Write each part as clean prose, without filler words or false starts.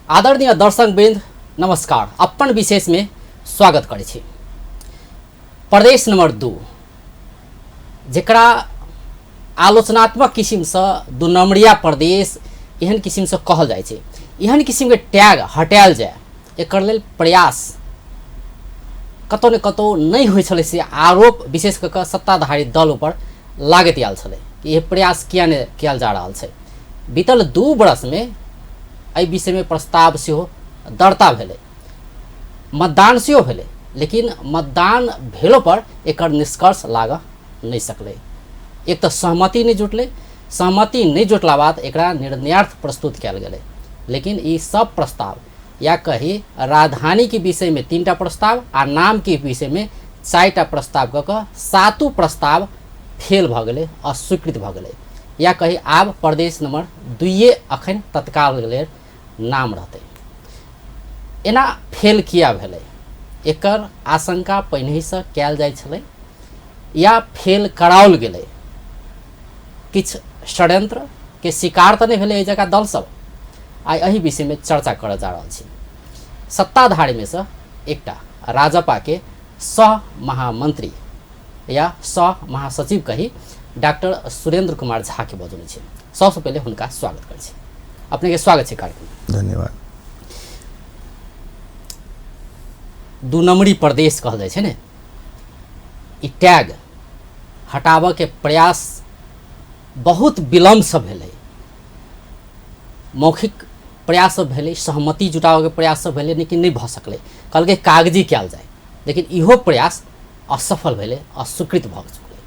आदरणीय दर्शक वृंद नमस्कार। अपन विशेष में स्वागत करै छी। प्रदेश नंबर 2 जकरा आलोचनात्मक किसिमसँ दू नंबरिया प्रदेश एहन किसिमसँ कहल जाइ छै, एहन किसिमके टैग हटायल जाय एकर लेल प्रयास कतौ ने कतौ नहि होइ छलै से आरोप विशेष कऽ कऽ सत्ताधारी दल ऊपर लागैत आयल छलै कि यह प्रयास किया नहि कयल जा रहल छै। बीतल 2 वर्षमे एहि विषयमे प्रस्ताव सेहो दर्ता भेलै, मतदान सेहो भेलै, लेकिन मतदान भेलो पर एकर निष्कर्ष लागऽ नहि सकलै। एक तऽ सहमति नहि जुटलै, सहमति नहि जुटला बाद एकरा निर्णयार्थ प्रस्तुत कयल गेलै, लेकिन ई सब प्रस्ताव या कही राजधानीके विषयमे 3टा प्रस्ताव आ नामके विषयमे 4टा प्रस्ताव कऽ कऽ 7 प्रस्ताव फेल भऽ गेलै, अस्वीकृत भऽ गेलै। या कही आब प्रदेश नंबर 2 अखन तत्काल लेल नाम रहतै। एना फेल किया भेलै एकर आशंका पहिनहिसँ कयल जाइ छलै या फेल कराओल गेलै, किछु षड्यंत्रके शिकार तऽ नहि भेलै एहि जगह दल सब। आइ एहि विषयमे चर्चा करऽ जा रहल छी। सत्ताधारीमे सँ एकटा राजपाके सह महामंत्री या सह महासचिव कही डॉक्टर सुरेंद्र कुमार झा के बजौने छी। सबसँ पहिले हुनका स्वागत करै छी। अपने के स्वागत छै कार्यक्रम। धन्यवाद। दू नंबरी प्रदेश कहल जाइ छै ने, ई टैग हटाबऽ के प्रयास बहुत विलम्बसँ भेलै, मौखिक प्रयास सब भेलै, सहमति जुटाबऽके प्रयास सब भेलै, लेकिन नहि भऽ सकलै। कहलकै कागजी कयल जाय, लेकिन इहो प्रयास असफल भेलै, अस्वीकृत भऽ चुकलै।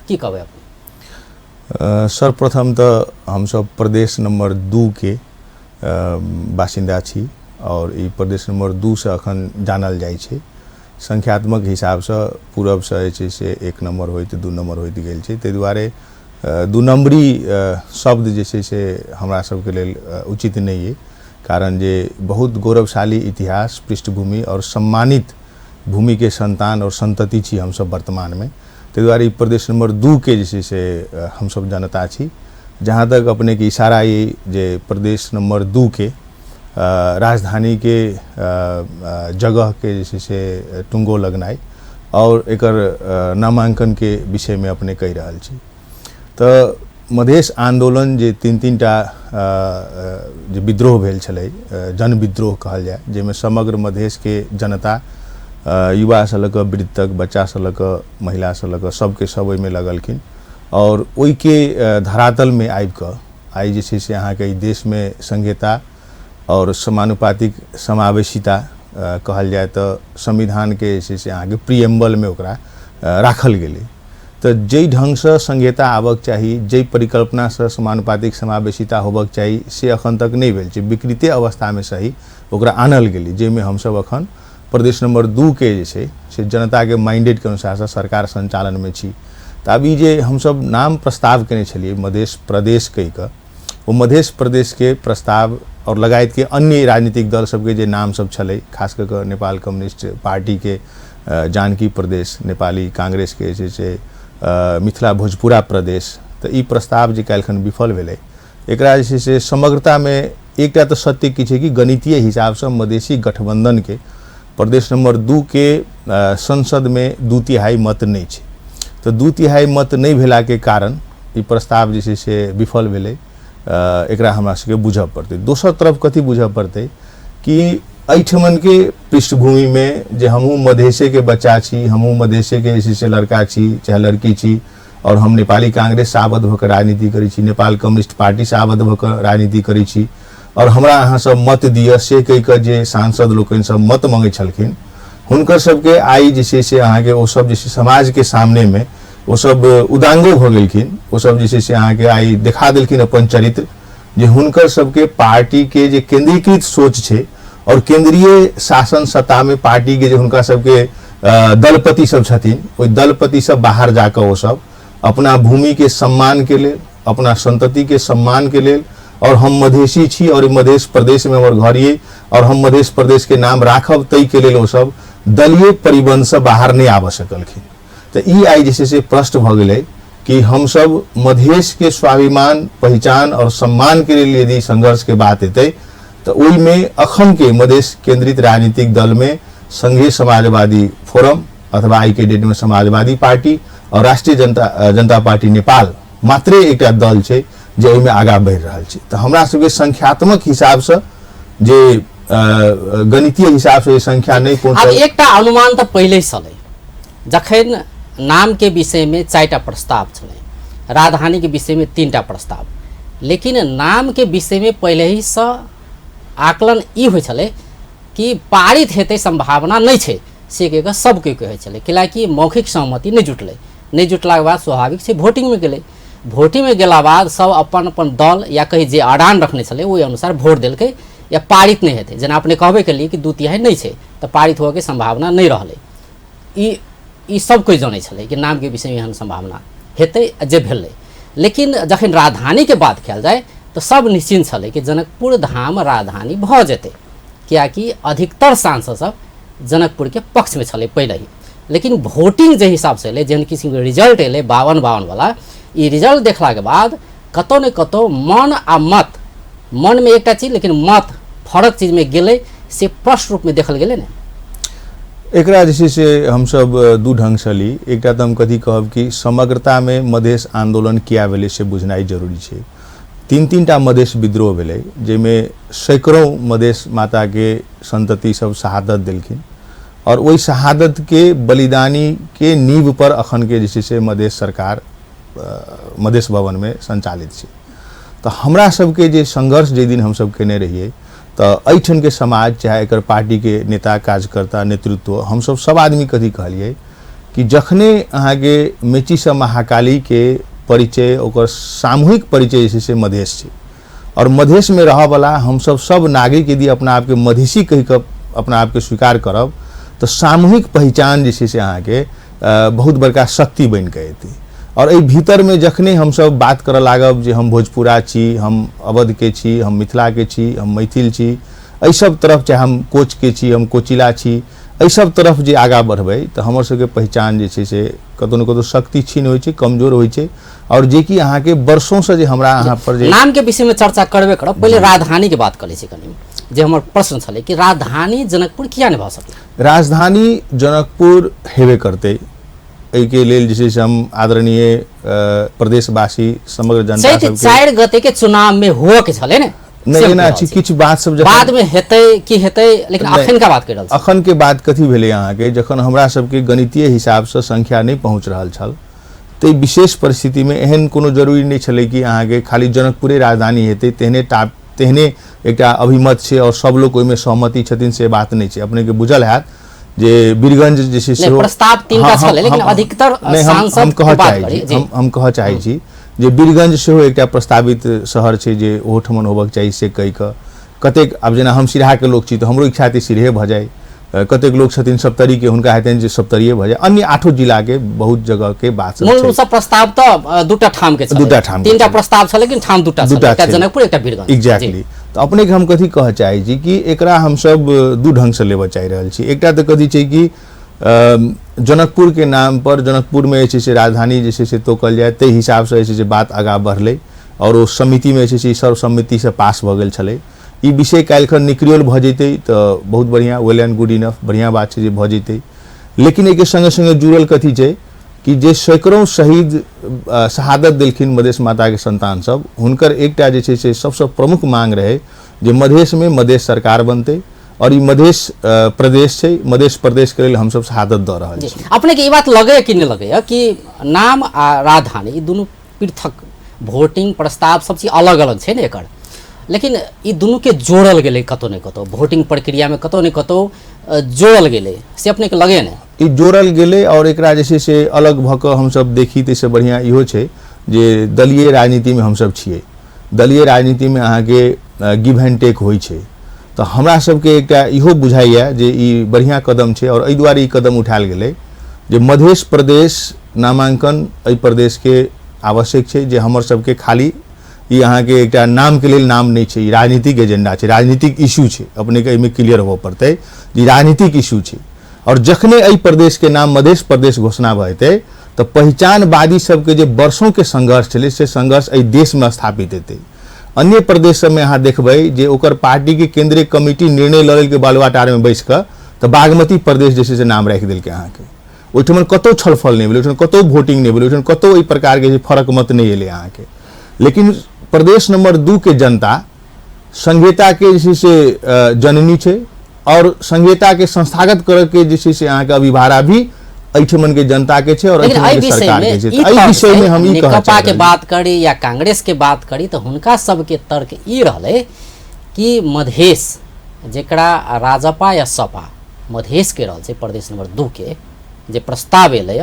की कहबै अपने? सर्वप्रथम तऽ हमसब प्रदेश नंबर 2 के बासिन्दा छी और ई प्रदेश नंबर 2 से अखन जानल जाइ छै। संख्यात्मक हिसाबसँ पूरबसँ जे छै से 1 नंबर होइत 2 नंबर होइत गेल छै, ताहि दुआरे 2 नंबरी शब्द जे छै से हमरा सबके लेल उचित नहि अइ, कारण जे बहुत गौरवशाली इतिहास, पृष्ठभूमि और सम्मानित भूमिके संतान और संतति छी हमसब वर्तमानमे। ताहि दुआरे ई प्रदेश नंबर 2 के जे छै से हमसब जनता छी। जहाँ तक अपनेके इशारा अइ जे प्रदेश नंबर 2 के राजधानी के जगह के जे छै से टुंगो लगनाइ और एकर नामांकन के विषय में अपने कहि रहल छी, तऽ मधेश आंदोलन जे 3-3टा जे विद्रोह भेल छलै, जन विद्रोह कहल जाय, जाहिमे समग्र मधेश के जनता युवा से लऽ कऽ वृद्ध तक, बच्चा से लऽ कऽ महिला से लऽ कऽ सबके सब ओहिमे लगलखिन और ओहिके धरातल में आबि कऽ आइ जे छै से अहाँके एहि देशमे संघीयता और समानुपातिक समावेशिता कहल जाय तऽ संविधानके जे छै से अहाँके प्रिएम्बलमे ओकरा राखल गेलै। तऽ जाहि ढङ्गसँ संघीयता आबक चाही, जाहि परिकल्पनासँ समानुपातिक समावेशिता होबक चाही, से अखन तक नहि भेल छै। विकृते अवस्थामे सही ओकरा आनल गेलै, जाहिमे हमसब अखन प्रदेश नंबर 2 के जे छै से जनताके माइंडेटके अनुसारसँ सरकार सञ्चालनमे छी। तऽ आब ई जे हमसब नाम प्रस्ताव केने छलियै मधेश प्रदेश कहि कऽ, ओ मधेश प्रदेशके प्रस्ताव और लगायतके अन्य राजनीतिक दल सबके जे नाम सब छलै, खास कऽ कऽ नेपाल कम्युनिस्ट पार्टीके जानकी प्रदेश, नेपाली कांग्रेसके जे छै से मिथिला भोजपुरा प्रदेश, तऽ ई प्रस्ताव जे काल्हिखन विफल भेलै, एकरा जे छै से समग्रतामे एकटा तऽ सत्य की छै कि गणितीय हिसाबसँ मधेशी गठबंधनके प्रदेश नंबर 2 के संसदमे 2/3 मत नहि छै। तऽ 2/3 मत नहि भेलाके कारण ई प्रस्ताव जे छै से विफल भेलै। एकरा हमरा सबके बुझऽ पड़तै। दोसर तरफ कथी बुझऽ पड़तै कि एहिठमनके पृष्ठभूमिमे जे हमहूँ मधेशेके बच्चा छी, हमहूँ मधेशेके जे छै से लड़का छी चाहे लड़की छी, और हम नेपाली कांग्रेससँ आबद्ध भऽ कऽ राजनीति करै छी, नेपाल कम्युनिस्ट पार्टीसँ आबद्ध भऽ कऽ राजनीति करै छी, और हमरा अहाँ सब मत दिअ से कहि कऽ जे सांसद लोकनि सब मत मङ्गै छलखिन, हुनकर सबके आइ जे छै से अहाँके ओ सब जे छै समाजके सामनेमे ओ सब उदांगो भऽ गेलखिन। ओ सब जे छै से अहाँके आइ देखा देलखिन अपन चरित्र, जे हुनकर सबके पार्टीके जे केंद्रीकृत सोच छै और केंद्रीय शासन सत्तामे पार्टीके जे हुनका सबके दलपति सब छथिन, ओहि दलपति सब बाहर जाकऽ ओ सब अपना भूमिके सम्मानके लेल, अपना संततिके सम्मानके लेल, और हम मधेशी छी और मधेश प्रदेशमे हमर घर ये और हम मधेश प्रदेशके नाम राखब, ताहिके लेल ओ सब दलीय परिबंधसँ बाहर नहि आबऽ सकलखिन। तऽ ई आइ जे छै से प्रश्न भऽ गेलै कि हमसब मधेशके स्वाभिमान, पहिचान और सम्मानके लेल यदि संघर्षके बात एतै तऽ ओहिमे अखनके मधेश केंद्रित राजनीतिक दलमे संघीय समाजवादी फोरम अथवा आइके डेटमे समाजवादी पार्टी और राष्ट्रीय जनता जनता पार्टी नेपाल मात्रे एकटा दल छै जे एहिमे आगाँ बढ़ि रहल छै। तऽ हमरा सबके संख्यात्मक हिसाबसँ जे गणितीय हिसाबसँ जे संख्या नहि पहुँचल। आब एकटा अनुमान तऽ पहिले छलै, जखन नामके विषयमे 4टा प्रस्ताव छलै, राजधानीके विषयमे 3टा प्रस्ताव, लेकिन नामके विषयमे पहिलेसँ आकलन ई होइ छलै कि पारित हेतै सम्भावना नहि छै, से कहि कऽ सबके कहै छलै, कैलाकि मौखिक सहमति नहि जुटलै। नहि जुटलाके बाद स्वाभाविक छै वोटिंगमे गेलै, वोटिंगमे गेला बाद सब अपन अपन दल या कही जे अड़ान रखने छलै ओहि अनुसार वोट देलकै या पारित नहि हेतै। जेना अपने कहबे केलियै कि 2/3 नहि छै तऽ पारित होबऽके सम्भावना नहि रहलै। ई सब कोइ जनै छलै कि नामके विषयमे एहन सम्भावना हेतै जे भेलै। लेकिन जखन राजधानीके बात कयल जाय तऽ सब निश्चिन्त छलै कि जनकपुर धाम राजधानी भऽ जेतै, कियाकि अधिकतर सांसद सब जनकपुरके पक्षमे छलै पहिले ही। लेकिन वोटिंग जे हिसाबसँ एलै, जेहन किसिमके रिजल्ट एलै 52-52 वाला, ई रिजल्ट देखलाके बाद कतौ ने कतौ मन आ मत, मनमे एकटा चीज लेकिन मत फरक चीजमे गेलै, से स्पष्ट रूपमे देखल गेलै ने। एकरा जे छै से हमसब दू ढङ्गसँ ली। एकटा तऽ हम कथी कहब कि समग्रतामे मधेश आन्दोलन किया भेलै से बुझनाइ जरूरी छै। 3-3टा मधेश विद्रोह भेलै जाहिमे सैकड़ों मधेश माताके सन्तति सब शहादत देलखिन और ओहि शहादतके बलिदानीके नींव पर अखनके जे छै से मधेश सरकार मधेश भवनमे सञ्चालित छै। तऽ हमरा सबके जे संघर्ष जाहि दिन हमसब केने रहियै तऽ एहिठामके समाज चाहे एकर पार्टीके नेता कार्यकर्ता नेतृत्व हमसब सब आदमी कथी कहलियै कि जखने अहाँके मेचीसँ महाकालीके परिचय, ओकर सामूहिक परिचय जे छै से मधेश छै और मधेशमे रहऽवला हमसब सब नागरिक यदि अपना आपके मधेशी कहि कऽ अपना आपके स्वीकार करब तऽ सामूहिक पहिचान जे छै से अहाँके बहुत बड़का शक्ति बनि कऽ एतै। और एहि भीतरमे जखने हमसब बात करऽ लागब जे हम भोजपुरा छी, हम अवधके छी, हम मिथिलाके छी, हम मैथिल छी, एहि सब तरफ, चाहे हम कोचके छी, हम कोचिला छी, एहि सब तरफ जे आगाँ बढ़बै तऽ हमर सबके पहिचान जे छै से कतौ ने कतौ शक्ति क्षीण होइ छै, कमजोर होइ छै। और जेकि अहाँके वर्षोंसँ जे हमरा अहाँ पर जे नामके विषयमे चर्चा करबे करब, पहिले राजधानीके बात करै छी कनि। जे हमर प्रश्न छलै कि राजधानी जनकपुर किया नहि भऽ सकलै? राजधानी जनकपुर हेबे करतै, एहिके लेल जे छै से हम आदरणीय प्रदेशवासी समग्र जनता चैत 4 गते के चुनाव में हुअ के छलै ने? नहि, एना छै किछु बात सब बाद में हेतै की हेतै, लेकिन अखन का बात कर रहल छी। अखन के बात कथी भेलै अहाँके, जखन हमरा सबके गणितीय हिसाबसँ संख्या नहि पहुँच रहल छल ताहि विशेष परिस्थितिमे एहन कोनो जरूरी नहि छलै कि अहाँके खाली जनकपुरे राजधानी हेतै तेहने एकटा अभिमत छै और सब लोक ओहिमे सहमति छथिन से बात नहि छै। अपनेके बुझल हैत जे वीरगंज जे छै से प्रस्ताव 3टा छलै, लेकिन अधिकतर सांसद हम कहऽ चाहै छी, हम कहऽ चाहै छी जे वीरगंज सेहो एकटा प्रस्तावित शहर छै जे ओहोठमन होबक चाही से कहि कऽ कतेक, आब जेना हम सिरहाके लोक छी तऽ हमरो इच्छा हेतै सिरहे भऽ जाय, कतेक लोक छथिन सप्तरीके हुनका हेतनि जे सप्तरीये भऽ जाय, अन्य 8 जिलाके बहुत जगहके बात सब मूल रूपसँ प्रस्ताव तऽ 2टा ठाम के छलै, 2टा ठाम, 3टा प्रस्ताव छलै लेकिन ठाम 2टा छलै, एकटा जनकपुर एकटा वीरगंज। एग्जैक्टली। तऽ अपनेके हम कथी कहऽ चाहै छी कि एकरा हमसब 2 ढङ्गसँ लेबऽ चाहि रहल छी। एकटा तऽ कथी छै कि जनकपुरके नाम पर जनकपुरमे जे छै से राजधानी जे छै से तोकल जाय ताहि हिसाबसँ जे छै से बात आगाँ बढ़लै और ओ समितिमे जे छै से सर्वसम्मतिसँ पास भऽ गेल छलै। ई विषय काल्हिखन निक्रियोल भऽ जेतै तऽ बहुत बढ़िआँ, वेल एंड गुड इनफ, बढ़िआँ बात छै जे भऽ जेतै। लेकिन एहिके सङ्गे सङ्गे जुड़ल कथी छै कि जे सैकड़ों शहीद शहादत देलखिन मधेश माताके संतान सब, हुनकर एकटा जे छै से सबसँ प्रमुख मांग रहै जे मधेशमे मधेश सरकार बनतै और ई मधेश प्रदेश छै, मधेश प्रदेशके लेल हमसब शहादत दऽ रहल छी। अपनेके ई बात लगैए कि नहि लगैए कि नाम आ राजधानी ई दुनू पृथक, वोटिंग प्रस्ताव सब चीज अलग अलग छै ने एकर, लेकिन ई दुनूके जोड़ल गेलै कतौ ने कतौ, वोटिंग प्रक्रियामे कतौ ने कतौ जोड़ल गेलै, से अपनेके लगैए ने? ई जोड़ल गेलै और एकरा जे छै से अलग भऽ कऽ हमसब देखी ताहिसँ बढ़िआँ इहो छै जे दलीय राजनीतिमे हमसब छियै, दलीय राजनीतिमे अहाँके गिव एंड टेक होइ छै। तऽ हमरा सबके एकटा इहो बुझाइए जे ई बढ़िआँ कदम छै और एहि दुआरे ई कदम उठायल गेलै जे मधेश प्रदेश नामाङ्कन एहि प्रदेशके आवश्यक छै, जे हमर सबके खाली ई अहाँके एकटा नामके लेल नाम नहि छै, ई राजनीतिक एजेंडा छै, राजनीतिक इश्यू छै। अपनेके एहिमे क्लियर होबऽ पड़तै जे राजनीतिक इश्यू छै और जखने एहि प्रदेशके नाम मधेश प्रदेश घोषणा भऽ जेतै तऽ पहिचानवादी सबके जे वर्षोंके संघर्ष छलै से संघर्ष एहि देशमे स्थापित हेतै। अन्य प्रदेश सबमे अहाँ देखबै जे ओकर पार्टीके केंद्रीय कमिटी निर्णय लऽ लेलकै बालुवाटारमे बैस कऽ, तऽ बागमती प्रदेश जे छै से नाम राखि देलकै अहाँके। ओहिठमन कतहु छलफल नहि भेलै, ओहिठमन कतहु वोटिंग नहि भेलै, ओहिठमन कतहु एहि प्रकारके जे फरक मत नहि एलै अहाँके। लेकिन प्रदेश नंबर 2 के जनता संघीयताके जे छै से जननी छै और संघीयताके संस्थागत करऽके जे छै से अहाँके अभिभारा भी एहिठमन के जनता के छै और लेकिन एहिठमन एहि के विषय सरकार में के छै। ई तऽ एहि तर्क विषय छै, में हम ई कहऽ नेकपा चाहि के रहल छी। बात करी या कांग्रेस के बात करी तऽ हुनका सबके तर्क ई रहलै कि मधेश जेकरा राजपा या सपा मधेश के रहल छै प्रदेश नंबर 2 के जे प्रस्ताव एलै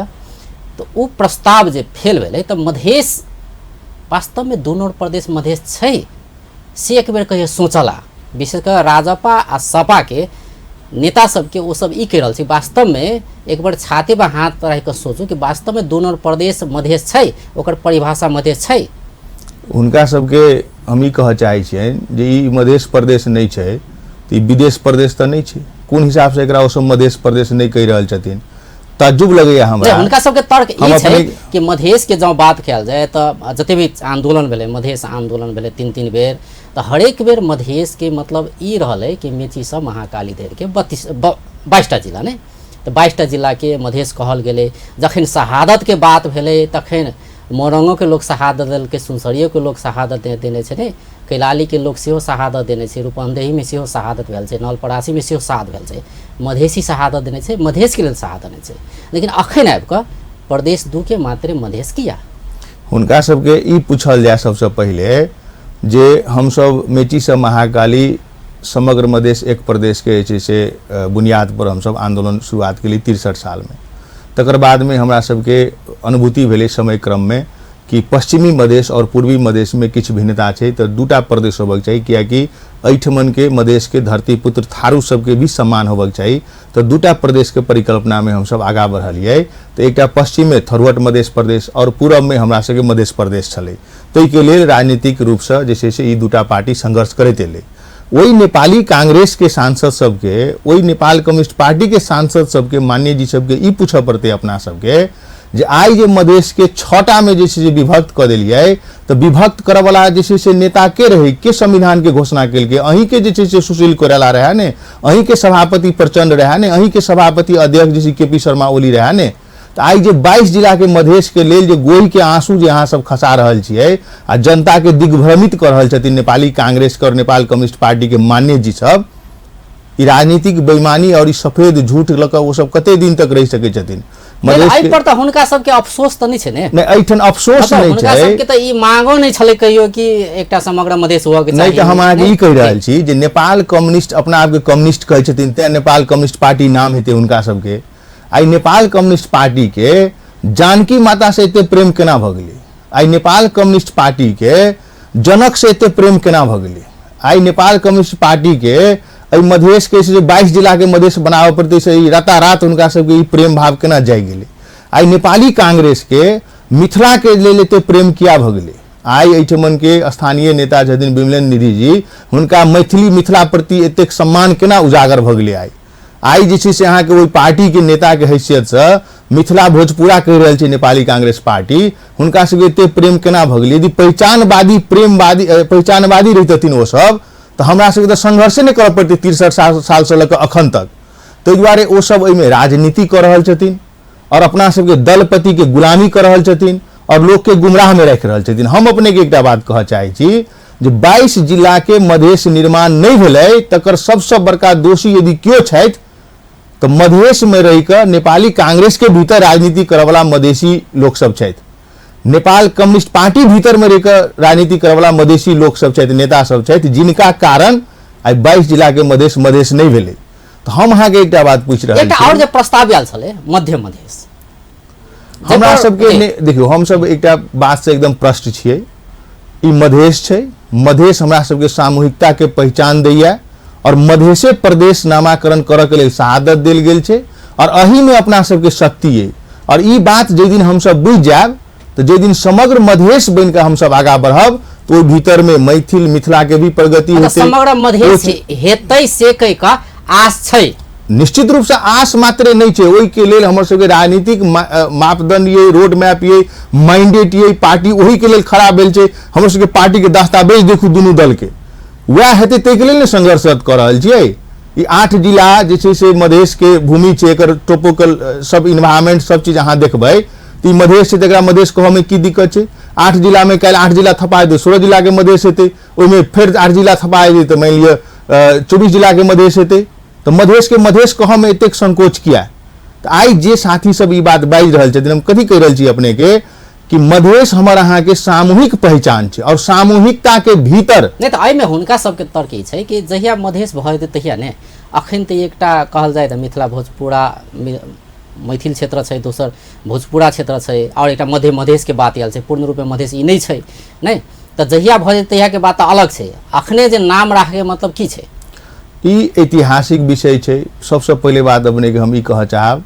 तऽ ओ प्रस्ताव जे फेल भेलै तऽ मधेश वास्तवमे दुनू प्रदेश मधेश छै से एक बेर कहियो सोचला। विशेष कऽ राजपा आ सपा के नेता सबके ओ सब ई कहि रहल छै वास्तवमे एक बेर छाती पर हाथ राखि कऽ सोचू कि वास्तवमे दुनू प्रदेश मधेश छै, ओकर परिभाषा मधेश छै। हुनका सबके हम ई कहऽ चाहै छियनि जे ई मधेश प्रदेश नहि छै तऽ ई विदेश प्रदेश तऽ नहि छै, कोन हिसाबसँ एकरा ओ सब मधेश प्रदेश नहि कहि रहल छथिन? ताज्जुब लगैया हमरा। हुनका सबके तर्क ई छै कि मधेश के जँ बात कयल जाय तऽ जते भी आंदोलन भेलै, मधेश आंदोलन भेलै 3-3 बेर, तऽ हरेक बेर मधेश के मतलब ई रहलै कि मेचीसँ महाकाली धरिके 22टा जिला ने, तऽ 22टा जिलाके मधेश कहल गेलै। जखन शहादतके बात भेलै तखन मोरंगोके लोक शहादत देलकै, सुनसरियोके लोक शहादत देने छै ने, कैलालीके लोक सेहो शहादत देने छै, रूपन्देहीमे सेहो शहादत भेल छै, नलपरासीमे सेहो शहादत भेल छै, मधेसी शहादत देने छै, मधेशके लेल शहादत देने छै। लेकिन अखन आबि कऽ प्रदेश 2 के मात्रे मधेश किया? हुनका सबके ई पूछल जाय सबसँ पहिले जे हमसब मेचीसँ महाकाली समग्र मधेश एक प्रदेशके जे छै से बुनियाद पर हमसब आंदोलन शुरुआत केली 63 सालमे। तकर बादमे हमरा सबके अनुभूति भेलै समय क्रममे कि पश्चिमी मधेश और पूर्वी मधेशमे किछु भिन्नता छै, तऽ दूटा प्रदेश होबक चाही, कियाकि एहिठमनके मधेशके धरती पुत्र थारू सबके भी सम्मान होबक चाही। तऽ दूटा प्रदेशके परिकल्पनामे हमसब आगाँ बढ़लियै। तऽ एकटा पश्चिममे थरुहट मधेश प्रदेश और पूरबमे हमरा सबके मधेश प्रदेश छलै। ताहिके लेल राजनीतिक रूपसँ जे छै से ई दूटा पार्टी संघर्ष करैत एलै। ओहि नेपाली कांग्रेसके सांसद सबके, ओहि नेपाल कम्युनिस्ट पार्टीके सांसद सबके, मान्य जी सबके ई पूछऽ पड़तै अपना सबके जे आइ जे मधेशके 6टा मे जे छै से विभक्त कऽ देलियै तऽ विभक्त करऽवला जे छै से नेता के रहै, के संविधानके घोषणा केलकै? अहीँके जे छै से सुशील कोइराला रहै ने, अहीँके सभापति प्रचंड रहै ने, अहीँके सभापति अध्यक्ष जे छै के पी शर्मा ओली रहै ने। तऽ आइ जे 22 जिलाके मधेशके लेल जे गोहिके आंसू जे अहाँ सब खसा रहल छियै आ जनताके दिग्भ्रमित कऽ रहल छथिन नेपाली कांग्रेसके और नेपाल कम्युनिस्ट पार्टीके मान्य जी सब, ई राजनीतिक बेईमानी और ई सफेद झूठ लऽ कऽ ओ सब कते दिन तक रहि सकै छथिन? एहि पर तऽ हुनका सबके अफसोस तऽ नहि छै ने? नहि, एहिठाम अफसोस नहि हुनका छै। सबके तऽ ई मांगो नहि छलै कहियो कि एकटा समग्र मधेश हुअ के नहि। चाही। तऽ हम अहाँके ई कहि रहल छी जे नेपाल कम्युनिस्ट अपना आपके कम्युनिस्ट कहै छथिन, तें नेपाल कम्युनिस्ट पार्टी नाम हेतै हुनका सबके। आइ नेपाल कम्युनिस्ट पार्टीके जानकी मातासँ एते प्रेम केना भऽ गेलै? आइ नेपाल कम्युनिस्ट पार्टीके जनकसँ एते प्रेम केना भऽ गेलै? आइ नेपाल कम्युनिस्ट पार्टीके एहि मधेशके से 22 जिलाके मधेश बनाबऽ पड़तै से ई रातारात हुनका सबके ई प्रेम भाव केना जागि गेलै? आइ नेपाली कांग्रेसके मिथिलाके लेल एते प्रेम किया भऽ गेलै? आइ एहिठमनके स्थानीय नेता छथिन विमलेन्द्र निधि जी, हुनका मैथिली मिथिला प्रति एतेक सम्मान केना उजागर भऽ गेलै? आइ आइ जे छै से अहाँके ओहि पार्टीके नेताके हैसियतसँ मिथिला भोजपुरा कहि रहल छै नेपाली कांग्रेस पार्टी, हुनका सबके एते प्रेम केना भऽ गेलै? यदि पहिचानवादी प्रेमवादी पहिचानवादी रहितथिन ओसब तऽ हमरा सबके तऽ संघर्षे नहि करऽ पड़तै 63 सालसँ लऽ कऽ अखन तक। ताहि दुआरे ओसब एहिमे राजनीति कऽ रहल छथिन और अपना सबके दलपतिके गुलामी कऽ रहल छथिन और लोकके गुमराहमे राखि रहल छथिन। हम अपनेके एकटा बात कहऽ चाहै छी जे 22 जिलाके मधेश निर्माण नहि भेलै तकर सबसँ बड़का दोषी यदि केओ छथि तऽ मधेशमे रहि कऽ नेपाली कांग्रेसके भीतर राजनीति करऽवला मधेसी लोकसब छथि, नेपाल कम्युनिस्ट पार्टी भीतरमे रहि कऽ राजनीति करऽवला मधेसी लोकसब छथि, नेता सब छथि, जिनका कारण आइ 22 जिलाके मधेश मधेश नहि भेलै। तऽ हम अहाँके एकटा बात पूछि रहल एकटा छी। आओर जे प्रस्ताव आयल छलै मध्य मधेश, हमरा सबके देखियौ, हमसब एकटा बात से एकदम प्रश्न छियै, ई मधेश छै, मधेश हमरा सबके सामूहिकता के पहचान दैया और मधेशे प्रदेश नामाकरण करऽ के लेल शहादत देल गेल छै और एही में अपना सबके शक्ति अइ। और ई बात जाहि दिन हमसब बुझि जायब तऽ जाहि दिन समग्र मधेश बनि कऽ हमसब आगाँ बढ़ब तऽ ओहि भीतर में मैथिल मिथिला के भी प्रगति मतलब हेतै। समग्र मधेश हेतै से कहि कऽ आस छै। निश्चित रूपसँ आस मात्रे नहि छै, ओहिके लेल हमर सबके राजनीतिक मापदंड ये, रोड मैप ये, मैंडेट ये, पार्टी ओहिके लेल खड़ा भेल छै। हमर सबके पार्टीके दस्तावेज देखू दुनू दलके, वएह हेतै ताहिके लेल ने संघर्षरत कऽ रहल छियै। ई 8 जिला जे छै से मधेशके भूमि छै, एकर टोपोकल सब इन्वायरमेंट सब चीज अहाँ देखबै तऽ ई मधेश छै, तऽ एकरा मधेश कहऽमे की दिक्कत छै? 8 जिलामे काल्हि 8 जिला थपा देतै, 16 जिलाके मधेश हेतै, ओहिमे फेर 8 जिला थपा जेतै तऽ मानि लिअ 24 जिलाके मधेश हेतै। तऽ मधेशके मधेश कहऽमे एतेक संकोच किया? तऽ आइ जे साथी सब ई बात बाजि रहल छथिन, हम कथी कहि रहल छी अपनेके कि मधेश हमर अहाँके सामूहिक पहिचान छै और सामूहिकता के भीतर नहि। तऽ एहिमे हुनका सबके तर्क ई छै कि जहिया मधेश भऽ जेतै तहिया ने, अखन तऽ एकटा कहल जाय तऽ मिथिला भोजपुरा मैथिल क्षेत्र छै, दोसर भोजपुरा क्षेत्र छै, आओर एकटा मध्य मधेशके बात आयल छै, पूर्ण रूपमे मधेश ई नहि छै। नहि तऽ जहिया भऽ जेतै तहियाके बात तऽ अलग छै, अखने जे नाम राखैके मतलब की छै? ई ऐतिहासिक विषय छै। सबसँ पहिले बात अपनेके हम ई कहऽ चाहब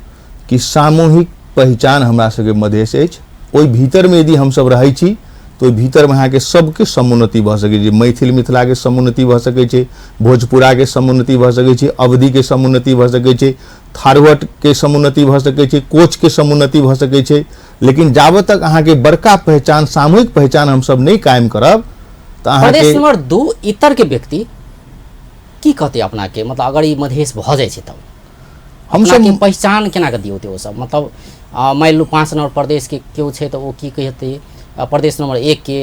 कि सामूहिक पहिचान हमरा सबके मधेश अछि, ओहि भीतरमे यदि हमसब रहै छी तऽ ओहि भीतरमे अहाँके सबके समुन्नति भऽ सकै छै। मैथिल मिथिलाके समुन्नति भऽ सकै छै, भोजपुराके समुन्नति भऽ सकै छै, अवधिके समुन्नति भऽ सकै छै, थारवटके समुन्नति भऽ सकै छै, कोचके समुन्नति भऽ सकै छै। लेकिन जाबत तक अहाँके बड़का पहिचान, सामूहिक पहिचान हमसब नहि कायम करब तऽ अहाँके प्रदेश नंबर 2 इतर के व्यक्ति की कहतै अपनाके? मतलब अगर ई मधेश भऽ जाइ छै तब हमसब पहिचान केना कऽ दियौतै ओ सब? मतलब मानि लू 5 नंबर प्रदेश के केओ छै तऽ ओ की कहतै? प्रदेश नंबर 1 के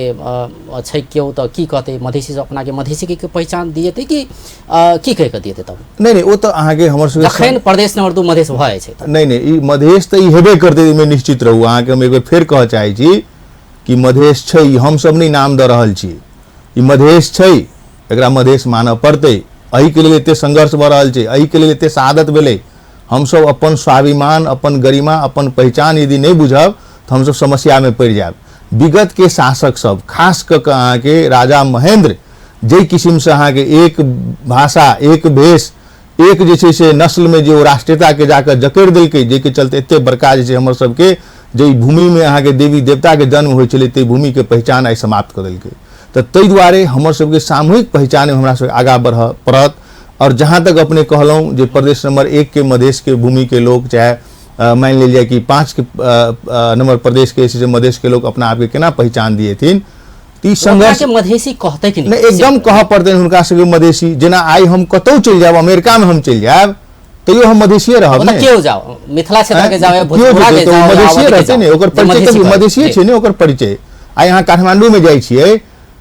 छै केओ तऽ की कहतै? मधेशी सब अपनाके मधेशी के पहिचान दिएतै कि की कहि कऽ दिएतै तब? नहि नहि, ओ तऽ अहाँके हमर सबके जखन प्रदेश नंबर 2 मधेश भऽ जाइ छै। नहि नहि, ई मधेश तऽ ई हेबे करतै, एहिमे निश्चित रहू। अहाँके हम एक बेर फेर कहऽ चाहै छी कि मधेश छै, ई हमसब नहि नाम दऽ रहल छी, ई मधेश छै, एकरा मधेश मानऽ पड़तै। एहिके लेल एते संघर्ष भऽ रहल छै, एहिके लेल एते शहादत भेलै। हमसब अपन स्वाभिमान, अपन गरिमा, अपन पहिचान यदि नहि बुझब तऽ हमसब समस्यामे पड़ि जायब। विगतके शासक सब, खास कऽ कऽ अहाँके राजा महेंद्र, जाहि किसिमसँ अहाँके एक भाषा, एक भेष, एक जे छै से नस्लमे जे ओ राष्ट्रीयताके जाकऽ जकड़ि देलकै, जाहिके चलते एते बड़का जे छै हमर सबके जाहि भूमिमे अहाँके देवी देवताके जन्म होइ छलै ताहि भूमिके पहिचान आइ समाप्त कऽ देलकै। तऽ ताहि दुआरे हमर सबके सामूहिक पहिचानमे हमरा सबके आगाँ बढ़ऽ पड़त। और जहाँ तक अपने कहलहुँ जे प्रदेश नंबर 1 के मधेश के भूमि के लोग, चाहे मानि लेल जाय कि 5 के नंबर प्रदेश के से मधेश के लोग अपना आपके केना पहिचान दिएथिन, तऽ ई संघर्ष के मधेशी कहतै कि नहि? एकदम कहऽ पड़तै हुनका सबके मधेशी। जेना आइ हम कतहु चलि जायब, अमेरिकामे हम चलि जायब, तैयो हम मधेशिये रहब ने। केओ जाओ, मिथिला क्षेत्र के जाओ, भोजपुरा के जाओ, मधेशिये रहतै ने, ओकर परिचय तऽ मधेशिये छै ने, ओकर परिचय। आइ अहाँ काठमांडूमे जाइ छियै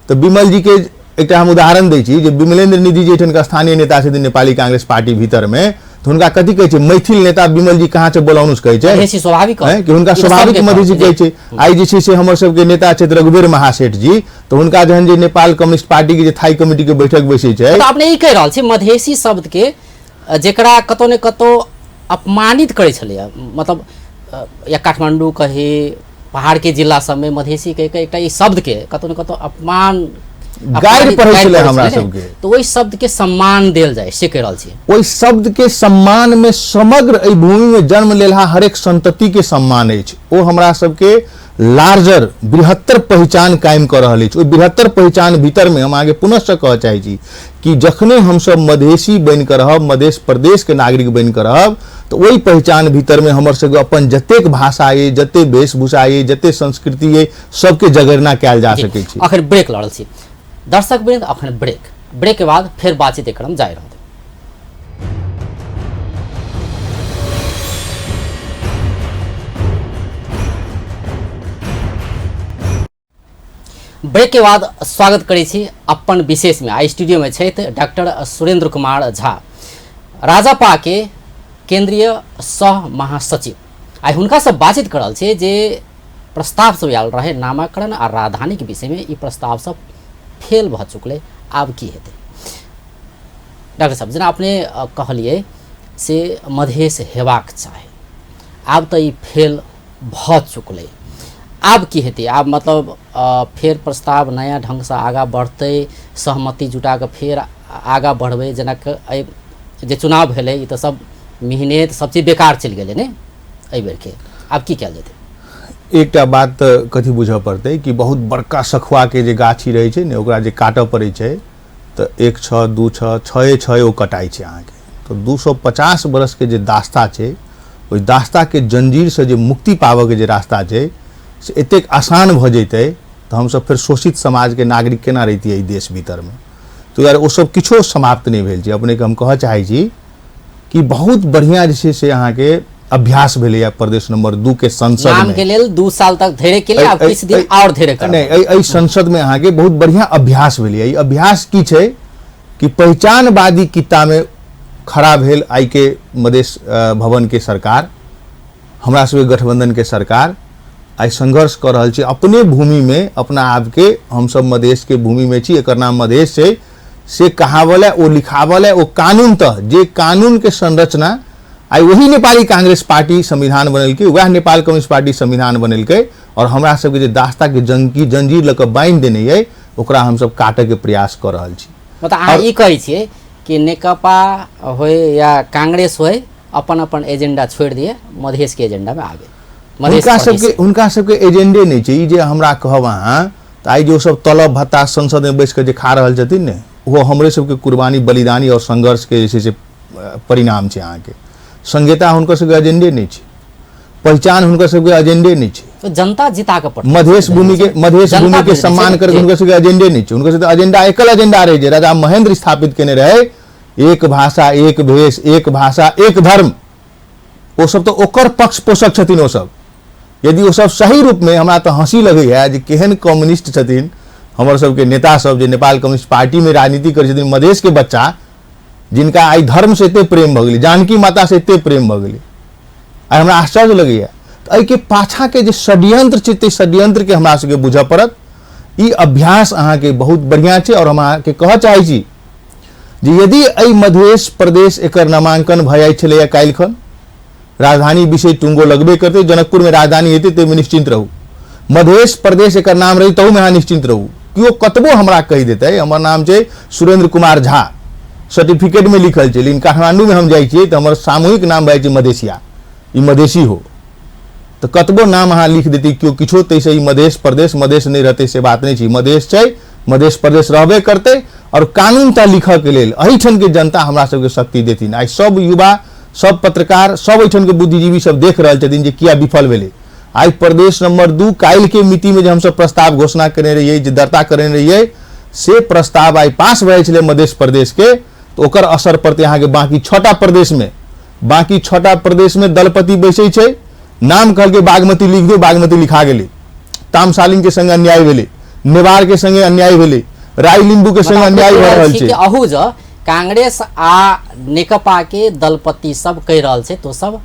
तऽ विमल जी के एकटा हम उदाहरण दै छी जे विमलेंद्र निधि जी एहिठामके स्थानीय नेता छथिन नेपाली कांग्रेस पार्टी भीतरमे, तऽ हुनका कथी कहै छै? मैथिल नेता विमल जी कहाँ छै बोलाउनुस कहै छै, स्वाभाविक कि हुनका स्वाभाविक मधेशी कहै छै। आइ जे छै से हमर सबके नेता छथि रघुवीर महासेठ जी, तऽ हुनका जहन जे नेपाल कम्युनिस्ट पार्टी के जे थाई कमिटी के बैठक बैसै छै, तऽ अपने ई कहि रहल छी मधेशी शब्द के जेकरा कतौ ने कतौ अपमानित करै छलैया, मतलब या काठमांडू कही, पहाड़ के जिला सबमे मधेशी कहि के एकटा ई शब्द के कतौ ने कतौ अपमान गारि पढ़ै छलै हमरा सबके, तऽ ओहि शब्द के सम्मान देल जाय से कहि रहल छी। ओहि शब्द के सम्मान में समग्र एहि भूमि में जन्म लेलहा हरेक संतति के सम्मान अछि। ओ हमरा सबके लार्जर बृहत्तर पहिचान कायम कऽ रहल अछि। ओहि बृहत्तर पहिचान भीतर में हम अहाँके पुनश्च कहऽ चाहै छी कि जखने हमसब मधेशी बनि कऽ रहब, मधेश प्रदेश के नागरिक बनि कऽ रहब, तऽ ओहि पहिचान भीतर में हमर सबके अपन जतेक भाषा अइ, जतेक वेशभूषा अइ, जतेक संस्कृति अइ, सबके जगरणा कयल जा सकै छै। अखन ब्रेक लऽ रहल छी दर्शक वृंद, अखन ब्रेक के बाद फेर बातचीत क्रम जारी रहत। ब्रेक के बाद स्वागत करै छी अपन विशेष में। आई स्टूडियो में छथि डॉक्टर सुरेंद्र कुमार झा, राजपा के केंद्रीय सह महासचिव। आई हुनका से बातचीत कर रहल छी जे प्रस्ताव सब आयल रहे नामाकरण आ राजधानी के विषय में, ई प्रस्ताव सब फेल भऽ चुकलै, आब की हेतै? डॉक्टर साहब, जेना अपने कहलिए से मधेश हेबाक चाही, आब तऽ ई फेल भऽ चुकलै, आब की हेतै? आब मतलब फेर प्रस्ताव नया ढङ्गसँ आगाँ बढ़तै, सहमति जुटा कऽ फेर आगाँ बढ़बै? जेना एहि जे चुनाव भेलै ई तऽ सब मेहनत सब चीज बेकार चलि गेलै ने एहि बेरके, आब की कयल जेतै? एकटा बात तऽ कथी बुझऽ पड़तै कि बहुत बड़का सखुआके जे गाछी रहै छै ने, ओकरा जे काटऽ पड़ै छै तऽ 1 6 2 6 6 6 ओ कटाइ छै अहाँके। तऽ तऽ 250 बरसके जे दास्ता छै, ओहि दास्ताके जंजीरसँ जे मुक्ति पाबऽके जे रास्ता छै से एतेक आसान भऽ जैतै तऽ हमसब फेर शोषित समाजके नागरिक केना रहितियै एहि देश भीतरमे। तऽ यार ओसब किछो समाप्त नहि भेल छै। अपनेके हम कहऽ चाहै छी कि बहुत बढ़िआँ जे छै से अहाँके अभ्यास भेलैए प्रदेश नंबर 2 के संसद नाम के लेल 2 साल तक धैर्य के लिए, आब किछु दिन आओर धैर्य करब। नहि, एहि संसद में अहाँके बहुत बढ़िआँ अभ्यास भेलैए। ई अभ्यास की छै कि पहिचानवादी कित्तामे खड़ा भेल आइ के मधेश भवन के सरकार, हमरा सबके गठबंधन के सरकार आइ संघर्ष कऽ रहल छै अपने भूमिमे अपना आपके। हमसब मधेश के भूमिमे छी, एकर नाम मधेश छै से कहावल है, ओ लिखावल है, ओ कानून तह जे कानून के संरचना आइ वही नेपाली कांग्रेस पार्टी संविधान बनेलकै, वएह नेपाल कम्युनिस्ट पार्टी संविधान बनेलकै, और हमरा सबके जे दास्ता के जंजीर लऽ कऽ बान्हि देने अइ ओकरा हमसब काटऽके प्रयास कऽ रहल छी। मतलब अहाँ ई कहै छियै कि नेकपा होय या कांग्रेस होय अपन अपन एजेंडा छोड़ि दिए, मधेश के एजेंडा में आबे। हुनका सबके एजेंडे नहि छै। ई जे हमरा कहब अहाँ तऽ आइ जे ओसब तलब भत्ता संसदमे बैस कऽ जे खा रहल छथिन ने, ओहो हमरे सबके कुर्बानी, बलिदानी और संघर्षके जे छै से परिणाम छै। अहाँके संहिता हुनकर सबके एजेंडे नहि छै, पहिचान हुनकर सबके एजेंडे नहि छै। तो जनता जिता के पड़तै। मधेश भूमि के, मधेश भूमि के सम्मान करके हुनकर सबके एजेंडे नहि छै। हुनकर सबके एजेंडा एकल एजेंडा रहै जे राजा महेंद्र स्थापित केने रहै, एक भाषा एक भेष एक भाषा एक धर्म। ओ सब तऽ ओकर पक्ष पोषक छथिन। ओ सब यदि ओ सब सही रूपमे, हमरा तऽ हँसी लगैए जे केहन कम्युनिस्ट छथिन हमर सबके नेता सब जे नेपाल कम्युनिस्ट पार्टीमे राजनीति करै छथिन, मधेशके बच्चा जिनका आइ धर्मसँ एते प्रेम भऽ गेलै, जानकी मातासँ एते प्रेम भऽ गेलै, आइ हमरा आश्चर्य लगैए। तऽ एहिके पाछाँके जे षड्यंत्र छै ताहि षड्यंत्रके हमरा सबके बुझऽ पड़त। ई अभ्यास अहाँके बहुत बढ़िआँ छै। आओर हम अहाँके कहऽ चाहै छी जे यदि एहि मधेश प्रदेश एकर नामांकन भऽ जाइ छलैए काल्हिखन, राजधानी विषय टुंगो लगबे करतै, जनकपुरमे राजधानी हेतै ताहिमे निश्चिन्त रहू, मधेश प्रदेश एकर नाम रही तहूमे अहाँ निश्चिन्त रहू। केओ कतबो हमरा कहि देतै, हमर नाम छै सुरेंद्र कुमार झा, सर्टिफिकेटमे लिखल छै, लेकिन काठमांडूमे हम जाइ छियै तऽ हमर सामूहिक नाम भए जाइ छै मधेशिया, ई मधेशी हो। तऽ कतबो नाम अहाँ लिख देती केओ किछो, ताहिसँ ई मधेश प्रदेश मधेश नहि रहतै से बात नहि छै। मधेश छै, मधेश प्रदेश रहबे करतै। आओर कानून तऽ लिखऽके लेल एहिठामके जनता हमरा सबके शक्ति देथिन। आइ सब युवा, सब पत्रकार, सब एहिठामके बुद्धिजीवी सब देख रहल छथिन जे किया विफल भेलै। आइ प्रदेश नंबर 2 काल्हिके मितिमे जे हमसब प्रस्ताव घोषणा केने रहियै, जे दर्ता करेने रहियै, से प्रस्ताव आइ पास भऽ जाइ छलै मधेश प्रदेशके, तऽ ओकर असर पड़तै अहाँके बाँकी 6टा प्रदेशमे। बाँकी 6टा प्रदेशमे दलपति बैसै छै, नाम कहलकै बागमती लिख दियौ, बागमती लिखा गेलै। तामसालिंग के संगे अन्याय भेलै, नेवार के संगे अन्याय भेलै, राय लिम्बू के संगे अन्याय भऽ रहल छै। अहू जँ कांग्रेस आ नेकपा के दलपति सब कहि रहल छै तो सब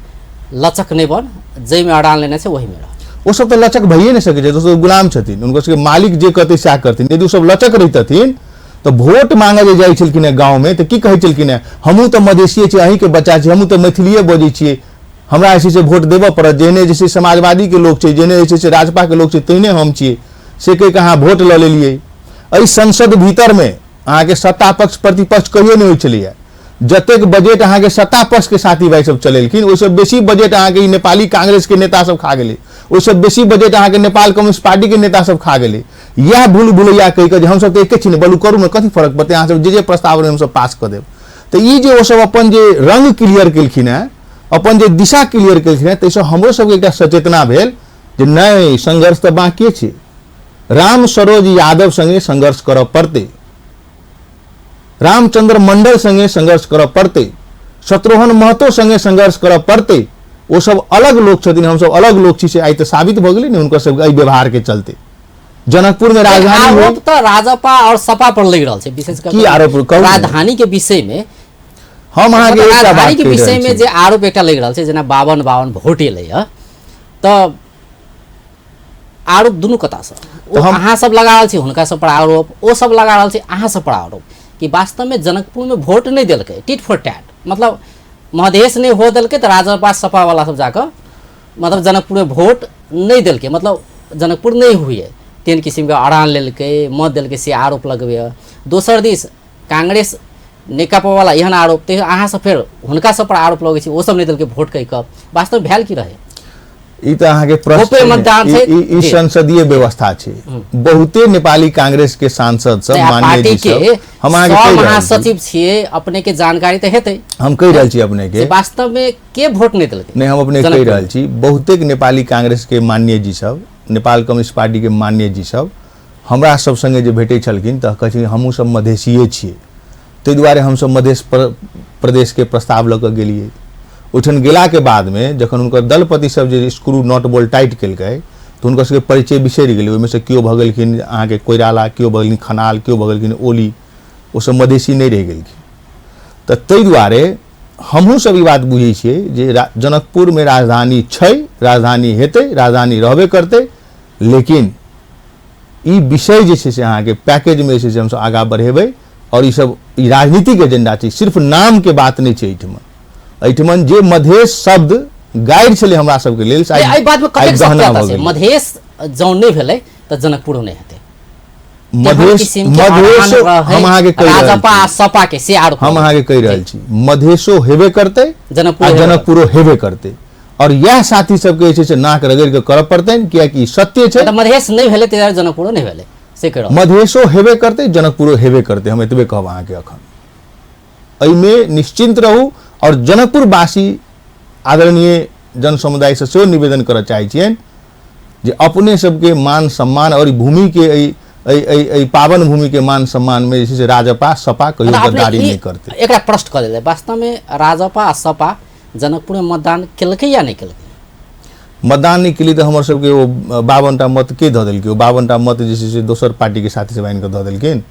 लचक नहि बन, जाहिमे अड़ान लेने छै ओहिमे रह। ओ सब तऽ लचक भइए नहि सकै छै, ओ सब गुलाम छथिन, हुनकर सबके मालिक जे कहतै सएह करथिन। यदि ओ सब लचक रहितथिन तऽ वोट मांगे जे जाइ छलखिन हेँ गाँवमे तऽ की कहै छलखिन हेँ, हमहूँ तऽ मधेशिए छी, अहीँके बच्चा छी, हमहूँ तऽ मैथिलीए बजै छियै, हमरा जे छै से वोट देबऽ पड़त, जेहने जे छै समाजवादीके लोक छै, जेहने जे छै से राजपाके लोक छै, तेहने हम छियै, से कहि कऽ अहाँ वोट लऽ लेलियै। एहि संसद भीतरमे अहाँके सत्ता पक्ष प्रतिपक्ष कहियो नहि होइ छलैए। जतेक बजट अहाँके सत्ता पक्षके साथी भाइ सब चलेलखिन, ओहिसँ बेसी बजट अहाँके ई नेपाली कांग्रेसके नेता सब खा गेलै, ओहिसँ बेसी बजट अहाँके नेपाल कम्युनिस्ट पार्टीके नेता सब खा गेलै। इएह भूल भुलैया कहि कऽ जे हमसब तऽ एके छी ने, बलू करू ने, कथी फरक पड़तै, अहाँ सब जे जे प्रस्ताव रहै हमसब पास कऽ देब। तऽ ई जे ओसब अपन जे रंग क्लियर केलखिन हेँ, अपन जे दिशा क्लियर केलखिन हेँ, ताहिसँ हमरो सबके एकटा सचेतना भेल जे नहि, संघर्ष तऽ बाँकिए छै, राम सरोज यादव संगे संघर्ष करऽ पड़तै, रामचंद्र मंडल संगे संघर्ष करऽ पड़तै, शत्रुघ्न महतो संगे संघर्ष करऽ पड़तै। ओ सब अलग लोक छथिन, हमसब अलग लोक छी, से आइ तऽ साबित भऽ गेलै ने हुनकर सबके एहि व्यवहार के चलते। जनकपुर में राजधानी आरोप तऽ राजपा और सपा पर लागि रहल छै, विशेष की आरोप कहू? राजधानी के विषय में हम अहाँके एकटा बात राजधानी के विषय में जे आरोप एकटा लागि रहल छै, जेना 52-52 वोट एलै हँ, तऽ आरोप दुनू कतासँ ओ अहाँ सब लगा रहल छी हुनका सब पर आरोप, ओ सब लगा रहल छी अहाँ सब पर आरोप कि वास्तवमे जनकपुरमे वोट नहि देलकै, टिट फॉर टैट, मतलब मधेश नहि हो देलकै तऽ राजपा सपा वाला सब जाकऽ मतलब जनकपुरमे वोट नहि देलकै, मतलब जनकपुर नहि हुए तेहन किसिमके अड़ान लेलकै, मत देलकै, से आरोप लगबैए। दोसर दिस कांग्रेस नेकपा वाला एहन आरोप, तऽ अहाँ सब फेर हुनका सब पर आरोप लगै छै ओ सब नहि देलकै वोट कहि कऽ, वास्तवमे भेल की रहै? ई तऽ अहाँके प्रश्न गोप्य छै ने। मतदान छै। ई जी। संसदीय व्यवस्था छै। बहुते नेपाली कांग्रेस के सांसद सब, नहि, आ माननीय पार्टी जी के सब, हम अहाँके सभ कहि रहल छी, महासचिव छियै, अपने के जानकारी तऽ हेतै हम कहि रहल छी अपने के जे वास्तव में के वोट नहि देलकै। नहि, हम अपने कहि जनकपुर। रहल छी, बहुतेक नेपाली कांग्रेस के माननीय जी सब, नेपाल कम्युनिस्ट पार्टी के माननीय जी सब हमरा सब संगे जे भेटै छलखिन तऽ कहै छलखिन हमहूँ सब मधेसिए छियै, ताहि दुआरे हमसब मधेश प्रदेश के प्रस्ताव लऽ कऽ गेलियै। ओहिठाम गेलाके बादमे जखन हुनकर दलपति सब जे स्क्रू नट बोल्ट टाइट केलकै तऽ हुनकर सबके परिचय बिसरि गेलै। ओहिमे से केओ भऽ गेलखिन अहाँके कोइराला, केओ भऽ गेलखिन खनाल, केओ भऽ गेलखिन ओली, ओसब मधेसी नहि रहि गेलखिन। तऽ ताहि दुआरे हमहूँ सब ई बात बुझै छियै जे जनकपुरमे राजधानी छै, राजधानी हेतै, राजधानी रहबे करतै, लेकिन ई विषय जे छै से अहाँके पैकेजमे जे छै से हमसब आगाँ बढ़ेबै। आओर ई सब ई राजनीतिक एजेंडा छै, सिर्फ नामके बात नहि छै। एहिठमन जे मधेश शब्द गारि छलै हमरा सबके लेल, से एहि बात में आइ कतेक गहना सत्यता भऽ छै? गेलै। मधेश जौं नहि भेलै तऽ जनकपुरो नहि हेतै। मधेश किसिम के मधेश अड़ान रहै, हम अहाँके कहि रहल राजपा छी। आ सपा के से आरोप हम अहाँके कहि रहल छी, मधेशो हेबे करतै जनकपुरो आ हेबे जनकपुरो हेबे करतै। और इएह साथी सबके जे छै से नाक रगड़ि कऽ करऽ पड़तनि, कियाकि ई सत्य छै। तऽ मधेश नहि भेलै ताहि दुआरे जनकपुरो नहि भेलै, से कहि रहल। मधेशो हेबे करतै, जनकपुरो हेबे करतै, हम एतबे कहब अहाँके। अखन एहिमे निश्चिन्त रहू। और जनकपुरवासी आदरणीय जन समुदायसँ सेहो निवेदन करऽ चाहै छियनि जे अपने सबके मान सम्मान और भूमिके एहि एहि एहि एहि पावन भूमिके मान सम्मानमे जे छै से राजपा सपा कहियो मतलब अपने गद्दारी ई नहि करतै। एकरा प्रश्न कऽ देलै, वास्तवमे राजपा आ सपा जनकपुरमे मतदान केलकै या नहि केलकै? मतदान नहि केली तऽ हमर सबके ओ 52टा मत के धऽ देलकै? ओ 52टा मत जे छै से दोसर पार्टीके साथी सब आनि कऽ धऽ देलखिन।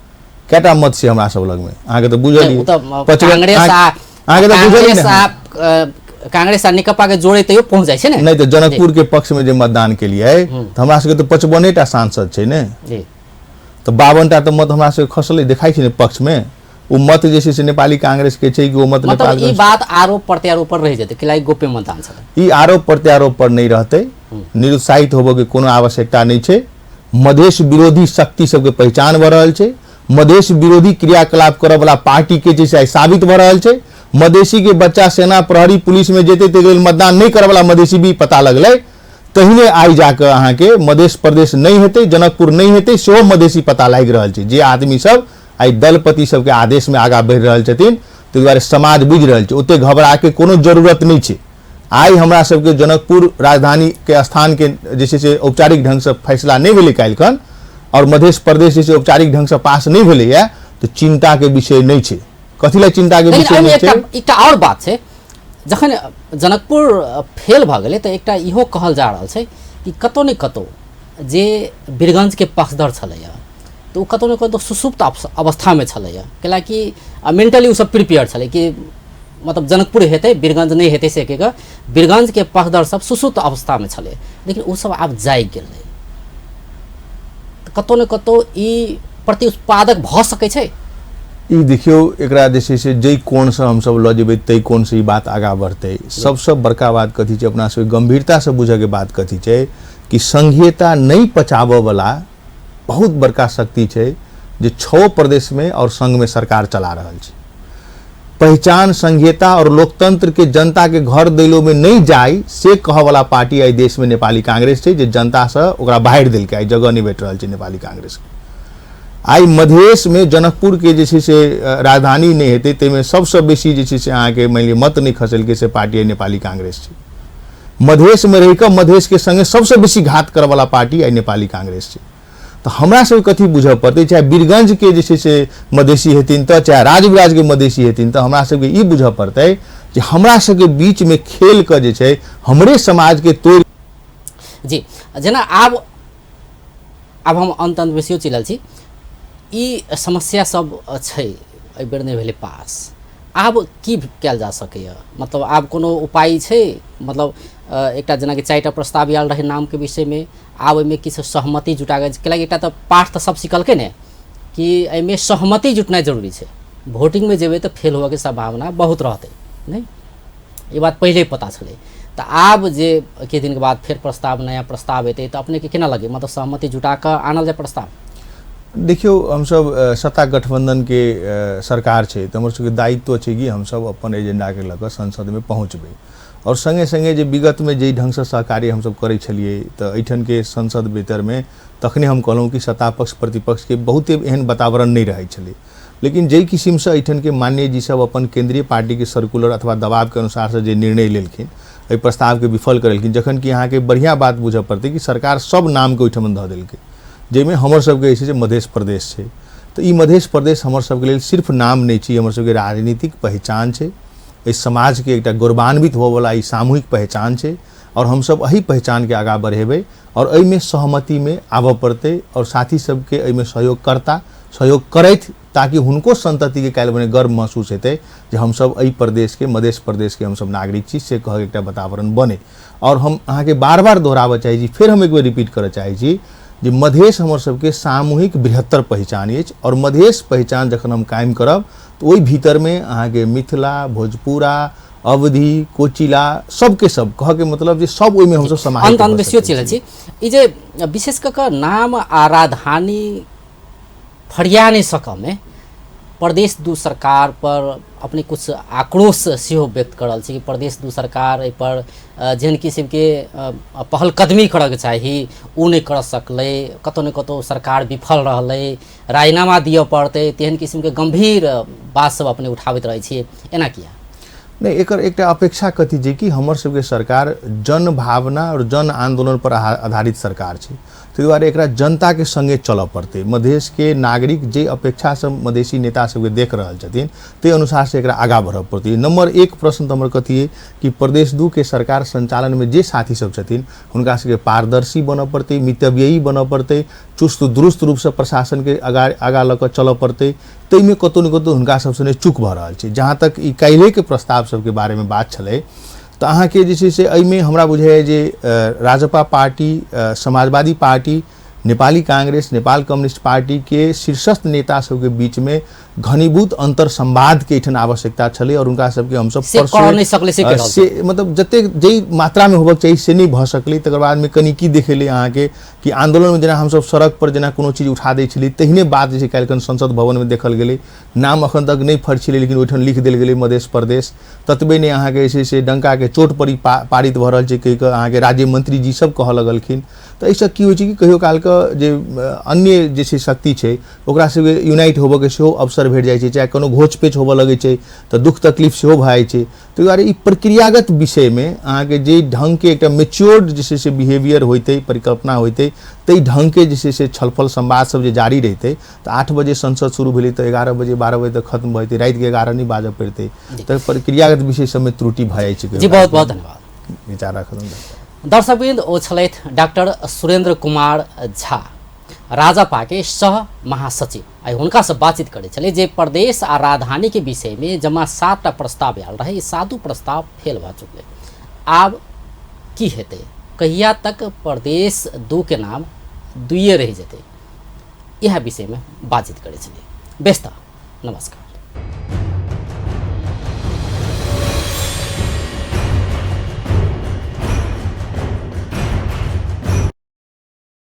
कएटा मत छै हमरा सब लगमे अहाँके तऽ बुझल ओ तऽ पचपन कांग्रेस आ अहाँके तऽ बुझल कांग्रेस आ कांग्रेस आ नेकपा के जोड़े तैयो पहुंच जाइ छै ने। नहि तऽ जनकपुर के पक्ष में जे मतदान केलियै तऽ हमरा सबके तऽ 55टा सांसद छै ने। जी। तऽ 52टा तऽ मत हमरा सबके खसलै, देखाइ छै ने पक्ष में। ओ मत जे छै से नेपाली कांग्रेस के छै कि ओ मत मतलब नेपाल ई बात आरोप प्रत्यारोप पर रहि जेतै कि गोप्य मतदान छलै? ई आरोप प्रत्यारोप पर नहि रहतै। निरुत्साहित होबऽ के कोनो आवश्यकता नहि छै। मधेश विरोधी शक्ति सबके पहचान भऽ रहल छै। मधेश विरोधी क्रियाकलाप करऽ वाला पार्टी के जे छै आइ साबित भऽ रहल छै। मधेसी के बच्चा सेना प्रहरी पुलिस में जेतै ताहि लेल मतदान नहि करऽ वाला मधेसी भी पता लगलै। तहिने आइ जाकऽ अहाँके मधेश प्रदेश नहि हेतै, जनकपुर नहि हेतै, सेहो मधेसी पता लागि रहल छै। जे आदमी सब आइ दलपति सबके आदेश में आगाँ बढ़ि रहल छथिन, ताहि दुआरे समाज बुझि रहल छै, ओते घबराके कोनो जरूरत नहि छै। आइ हमरा सबके जनकपुर राजधानी के स्थान के जे छै से औपचारिक ढंगसँ फैसला नहि भेलै काल्हिखन, आओर मधेश प्रदेश जे छै औपचारिक ढंगसँ पास नहि भेलैए, तऽ चिन्ताके विषय नहि छै। कथी लए चिन्ताके लेकिन विषय एहिमे नहि छै? एकटा आओर बात छै, जखन जनकपुर फेल भऽ गेलै तऽ एकटा इहो कहल जा रहल छै कि कतौ ने कतौ जे वीरगंजके पक्षधर छलैए तऽ ओ कतौ ने कतौ सुसुप्त अवस्थामे छलैए, कैलाकि मेंटली ओ सब प्रिपेयर छलै कि मतलब जनकपुर हेतै वीरगंज नहि हेतै, से कहि कऽ वीरगंजके पक्षधर सब सुसुप्त अवस्थामे छलै, लेकिन ओ सब आब जागि गेलै। तऽ कतौ ने कतौ ई प्रतिउत्पादक भऽ सकै छै। ई देखियौ, एकरा जे छै से जाहि कोणसँ हमसब लऽ जेबै ताहि कोणसँ ई बात आगाँ बढ़तै। सबसँ बड़का बात कथी छै, अपना सबके गंभीरतासँ बुझऽके बात कथी छै कि संघीयता नहि पचाबऽवला बहुत बड़का शक्ति छै जे 6 प्रदेशमे और संघमे सरकार चला रहल छै। पहचान, संघीयता और लोकतंत्र के जनता के घर दैलो में नहीं जाय से कहवला पार्टी आई देश में नेपाली कांग्रेस छै, जे जनता से ओकरा बाहर देलकै, आई जगह नहीं भेट रहल छै नेपाली कांग्रेस के। आई मधेश में जनकपुर के जे छै से राजधानी नहीं हेतै, ताहिमे सबसँ बेसी जे छै से अहाँके मानि लिअ मत नहीं खसेलकै से पार्टी आई नेपाली कांग्रेस छै। मधेश में रहिकऽ मधेश के संगे सबसँ बेसी घात करऽवला पार्टी आई नेपाली कांग्रेस छै। तऽ हमरा सबके कथी बुझऽ पड़तै, चाहे वीरगंज के जे छै से मधेसी हेथिन तऽ, चाहे राजविराज के मधेसी हेथिन तऽ, हमरा सबके ई बुझऽ पड़तै जे हमरा सबके बीच में खेल कऽ जे छै हमरे समाज के तोड़ि जी। जेना आब हम अंत अंत बेसियो चलि रहल छी, ई समस्या सब छै, एहि बेर नहि भेलै पास, आब की कयल जा सकैए? मतलब आब कोनो उपाय छै? मतलब एकटा जेनाकि 4टा प्रस्ताव आयल रहै नामके विषयमे, आब ओहिमे किछु सहमति जुटा कऽ, कैलाकि एकटा तऽ पाठ तऽ सब सिखलकै ने कि एहिमे सहमति जुटनाइ जरूरी छै, वोटिंगमे जेबै तऽ फेल होबऽके सम्भावना बहुत रहतै, नहि ई बात पहिले पता छलै। तऽ आब जे किछु दिनके बाद फेर प्रस्ताव नया प्रस्ताव एतै तऽ अपनेके केना लगै, मतलब सहमति जुटा कऽ आनल जाय प्रस्ताव? देखियौ, हमसब सत्ता गठबंधन के सरकार छै तऽ हमर सबके दायित्व छै कि हमसब अपन एजेंडाके लऽ कऽ संसदमे पहुँचबै। आओर सङ्गे सङ्गे जे विगतमे जाहि ढङ्गसँ सहकार्य हमसब करै छलियै तऽ एहिठामके संसद भीतरमे तखने हम कहलहुँ कि सत्ता पक्ष प्रतिपक्षके बहुते एहन वातावरण नहि रहै छलै। लेकिन जाहि किसिमसँ एहिठामके मान्य जी सब अपन केंद्रीय पार्टीके सर्कुलर अथवा दबावके अनुसारसँ जे निर्णय लेलखिन, एहि प्रस्तावके विफल करेलखिन, जखन कि अहाँके बढ़िआँ बात बुझऽ पड़तै कि सरकार सब नामके ओहिठाम धऽ देलकै, जाहिमे हमर सबके जे छै से मधेश प्रदेश छै। तऽ ई मधेश प्रदेश हमर सबके लेल सिर्फ नाम नहि छै, हमर सबके राजनीतिक पहिचान छै, एहि समाजके एकटा गौरवान्वित होबऽवला ई सामूहिक पहिचान छै आओर हमसब एहि पहिचानके आगाँ बढ़ेबै आओर एहिमे सहमतिमे आबऽ पड़तै आओर साथी सबके एहिमे सहयोग करता, सहयोग करथि, ताकि हुनको सन्ततिके काल्हि भने गर्व महसूस हेतै जे हमसब एहि प्रदेशके, मधेश प्रदेशके हमसब नागरिक छी, से कहऽके एकटा वातावरण बने। आओर हम अहाँके बार बार दोहराबऽ चाहै छी, फेर हम एक बेर रिपीट करऽ चाहै छी जे मधेश हमर सबके सामूहिक बृहत्तर पहिचान अछि आओर मधेश पहिचान जखन हम कायम करब तऽ ओहि भीतरमे अहाँके मिथिला, भोजपुरा, अवधि, कोचिला सबके सब, कहऽके मतलब जे सब ओहिमे हमसब समाहित अंत अंत सेहो छी। ई जे विशेष कऽ कऽ नाम आ राजधानी फरिया नहि सकऽमे प्रदेश दू सरकार पर अपने कुछ आक्रोश सेहो व्यक्त कर रहल छी कि प्रदेश दू सरकार एहिपर जेहन किसिमके पहलकदमी करऽके चाही ओ नहि कर सकलै, कतहु ने कतहु सरकार विफल रहलै, राजीनामा दिअ पड़तै, तेहन किसिमके गम्भीर बात सब अपने उठाबैत रहै छियै, एना किया? नहि, एकर एकटा अपेक्षा कथी छै कि हमर सबके सरकार जन भावना आओर जन आन्दोलन पर आधारित सरकार छै, ताहि दुआरे एकरा जनताके सङ्गे चलऽ पड़तै। मधेशके नागरिक जे अपेक्षासँ मधेशी नेता सबके देख रहल छथिन ताहि अनुसारसँ एकरा आगाँ बढ़ऽ पड़तै। नम्बर एक प्रश्न तऽ हमर कथी अइ कि प्रदेश दू के सरकार सञ्चालनमे जे साथी सब छथिन हुनका सबके पारदर्शी बनऽ पड़तै, मितव्ययी बनऽ पड़तै, चुस्त दुरुस्त रूपसँ प्रशासनके आगाँ आगाँ लऽ कऽ चलऽ पड़तै। ताहिमे कतहु ने कतहु हुनका सबसँ नहि चूक भऽ रहल छै। जहाँ तक ई काल्हिएके प्रस्ताव सबके बारेमे बात छलै तऽ अहाँके जे छै से एहिमे हमरा बुझाइए जे Rajapa party, Samajwadi party, Nepali Congress, Nepal communist पार्टीके शीर्षस्थ नेता सबके बीचमे घनीभूत अंतर संवादके एहिठाम आवश्यकता छलै आओर हुनका सबके हमसब से मतलब जतेक जाहि मात्रामे होबक चाही से नहि भऽ सकलै। तकर बादमे कनि की देखेलै अहाँके कि आन्दोलनमे जेना हमसब सड़क पर जेना कोनो चीज उठा दै छलियै तहिने बात जे छै काल्हिखन संसद भवनमे देखल गेलै। नाम अखन तक नहि फरिछेलै लेकिन ओहिठाम लिख देल गेलै मधेश प्रदेश। ततबे नहि अहाँके जे छै से डंकाके चोट पर ई पारित भऽ रहल छै कहि कऽ अहाँके राज्य मंत्री जी सब कहऽ लगलखिन। तऽ एहिसँ की होइ छै कि कहियो कालके जे अन्य जे छै शक्ति छै ओकरा सबके यूनाइट होबऽके सेहो अवसर भेट जाइ छै, चाहे कोनो घोच पेच होबऽ लगै छै तऽ दुःख तकलीफ सेहो भऽ जाइ छै। ताहि दुआरे ई प्रक्रियागत विषयमे अहाँके जे ढङ्गके एकटा मेच्योर्ड जे छै से बिहेवियर होइतै, परिकल्पना होइतै, ताहि ढङ्गके जे छै से छलफल संवाद सब जे जारी रहितै तऽ 8 बजे संसद शुरू भेलै तऽ 11 बजे 12 बजे तक खत्म भऽ जेतै, रातिके 11 नहि बाजऽ पड़तै। तऽ प्रक्रियागत विषय सबमे त्रुटि भऽ जाइ छै। जी, बहुत बहुत धन्यवाद। विचार राखल। दर्शकवृन्द, ओ छलथि डॉक्टर सुरेंद्र कुमार झा, राजपा के सह महासचिव। आइ हुनकासँ बातचीत करै छलै जे प्रदेश आ राजधानीके विषयमे जमा 7टा प्रस्ताव आयल रहै, ई 7 प्रस्ताव फेल भऽ चुकलै। आब की हेतै, कहिया तक प्रदेश 2 के नाम 2 रहि जेतै, इएह विषयमे बातचीत करै छलै। बेस तऽ नमस्कार।